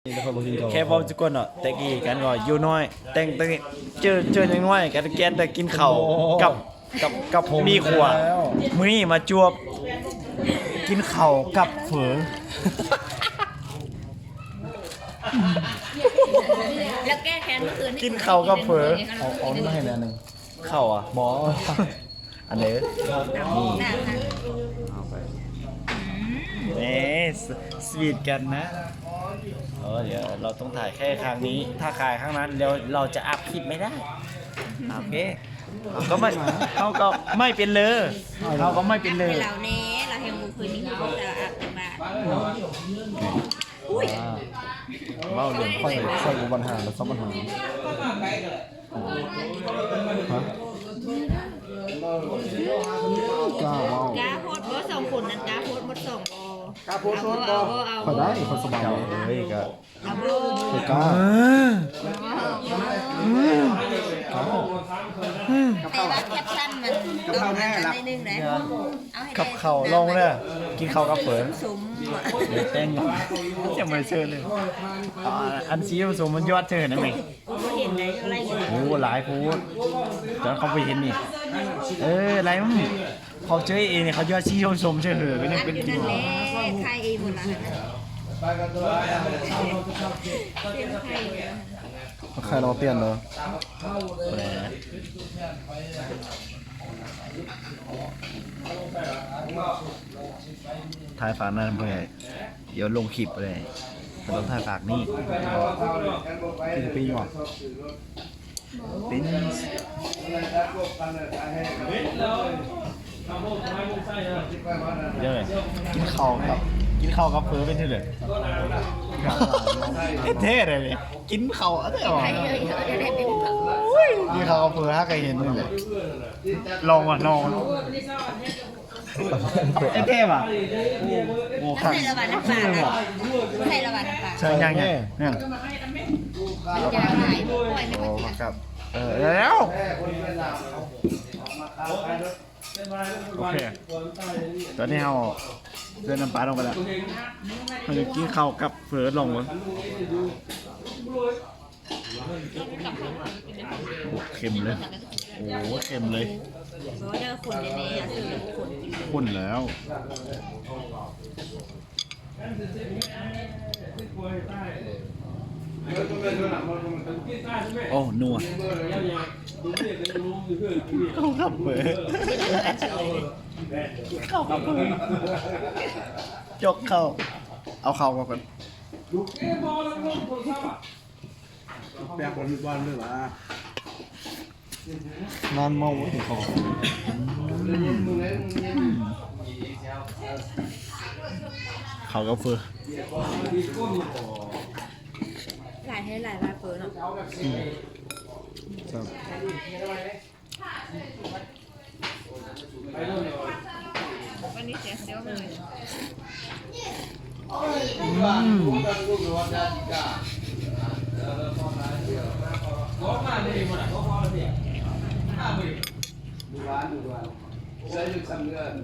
ແຄ່ເວົ້າຈຸກ່ອນເນາະ ແຕ່ກີ້ກັນກໍຢູ່ນ້ອຍ ແຕ່ງ ແຕ່ເຈີ ເຈີຍັງນ້ອຍ ກັນແກ່ນແຕ່ກິນເຂົ້າກັບ ກັບ ກັບໝີ່ຂົ້ວ ມື້ນີ້ມາຈວບກິນເຂົ້າກັບເຝີ ແລ້ວແກ້ແຄ້ນມື້ຄືນ ກິນເຂົ້າກັບເຝີ ເອົາ ເອົາມາໃຫ້ແດ່ໜຶ່ງ. ເຂົ້າອະ ບໍ່ ອັນເດີ ນີ້ ເອົາໄປ ເອີ ສະ ສະວີດກັນນະ ເອີ ດຽວເຮົາຕ້ອງຖ່າຍແຄ່ຄັ້ງນີ້ ຖ້າຖ່າຍຄັ້ງນັ້ນ ດຽວເຮົາຈະອັບຄລິບໄມ່ໄດ້ ໂອເຄ ເຮົາກໍໄມ່ ເຮົາກໍໄມ່ເປັນເລີ ເຮົາກໍໄມ່ເປັນເລີ ໃຫ້ເຮົາແດ່ ເຮົາແຮ່ງບໍ່ເຄີຍໄດ້ຍິນ ແຕ່ວ່າອັບມາ ອຸ້ຍ ເວົ້າເລື່ອງຂ້ອຍ ຂ້ອຍບໍ່ບັນຫາ ແລ້ວຊອບບັນຫາ. ຮະ ກ້າເວົ້າ ກ້າໂພດບໍ່ ສອງຄົນນັ້ນກ້າໂພດໝົດສອງບໍ່ ກ້າໂພດ ເອົາບໍ່ ເອົາບໍ່ ຂ້ອຍໄດ້ ຂ້ອຍສະບາຍເລີຍ ເອີຍ ກໍ ເອົາບໍ່ ຂ້ອຍກ້າ ເອີ ກ້າ ແຕ່ວ່າແຄັບຊັນມັນຕ້ອງອັນນັ້ນໜ້ອຍໜຶ່ງເດ້ ເອົາໃຫ້ໄດ້ ກັບເຂົ້າລອງເດີ ກິນເຂົ້າກັບເຝີ ສົມ ແຕ່ງ ຍັງບໍ່ໄດ້ເຊີນເລີຍ ອັນສີສົມມັນຍອດເຊີນນະແມ່. ໂອ້ ບໍ່ເຫັນໄດ໋ ເທົ່າໃດ ໂອ້ ຫຼາຍໂພດ ຕອນເຂົາໄປເຫັນນີ້ ເອີ ຫຼາຍ ເຂົາເຈີເອງນີ້ ເຂົາຢອດສີສົ້ມໆ ເຊີເຫີ ກໍຍັງເປັນກິນ ອັນນັ້ນແຫຼະ ຂາຍເອງໝົດລະ ຂາຍລອງປ່ຽນເດີ ຖ່າຍຝາກນັ້ນເພິ່ນ ດຽວລົງຄລິບເລີຍ ເພິ່ນຕ້ອງຖ່າຍຝາກນີ້ ກິນປີ້ຫວາ ເປັນ ເດີ ກິນເຂົ້າກັບ ກິນເຂົ້າກັບເຝີເປັນຈັ່ງໃດ ແທ້ໆ ເລີຍ ກິນເຂົ້າແທ້ຫວາ ໂອ້ຍ ກິນເຂົ້າກັບເຝີຫາກໍເຫັນນີ້ແຫຼະ ລອງວ່າ ລອງ ແທ້ໆ ຫວາ ໂອ້ ຄັກ ໃສ່ລະຫວານນ້ຳປາ ໃສ່ລະຫວານນ້ຳປາ ໃສ່ຫຍັງ ຫຍັງ ຫຍັງ ຢາຫຼາຍ ໂອ້ຍ ໂອ້ ຄັກ ເອີ ແລ້ວ ໂອເຄ ຕອນນີ້ເຮົາໃສ່ນ້ຳປາລົງໄປແລ້ວ ເຮົາຈະກິນເຂົ້າກັບເຝີລອງເບິ່ງ ເຄັມເລີຍ ໂອ້ ເຄັມເລີຍ ບໍ່ເດີ ຂຸ້ນແນ່ໆ ຂຸ້ນແລ້ວ ໂອ້ ນົວ ເຂົ້າກັບເຝີ ເຂົ້າກັບເຝີ ຈົກເຂົ້າ ເອົາເຂົ້າກ່ອນ ແປກບໍ່ມີບ່ອນເລີຍຫວາ ນານເມົາບໍ່ກິນເຂົ້າ ເຂົ້າກັບເຝີ ຫຼາຍແທ້ ຫຼາຍ ຫຼາຍເຝີເນາະ ອືມ ແຊບ ວັນນີ້ເສຍເຊວເລີຍ ອືມ ໃສ່ຢູ່ຊຳເງິນ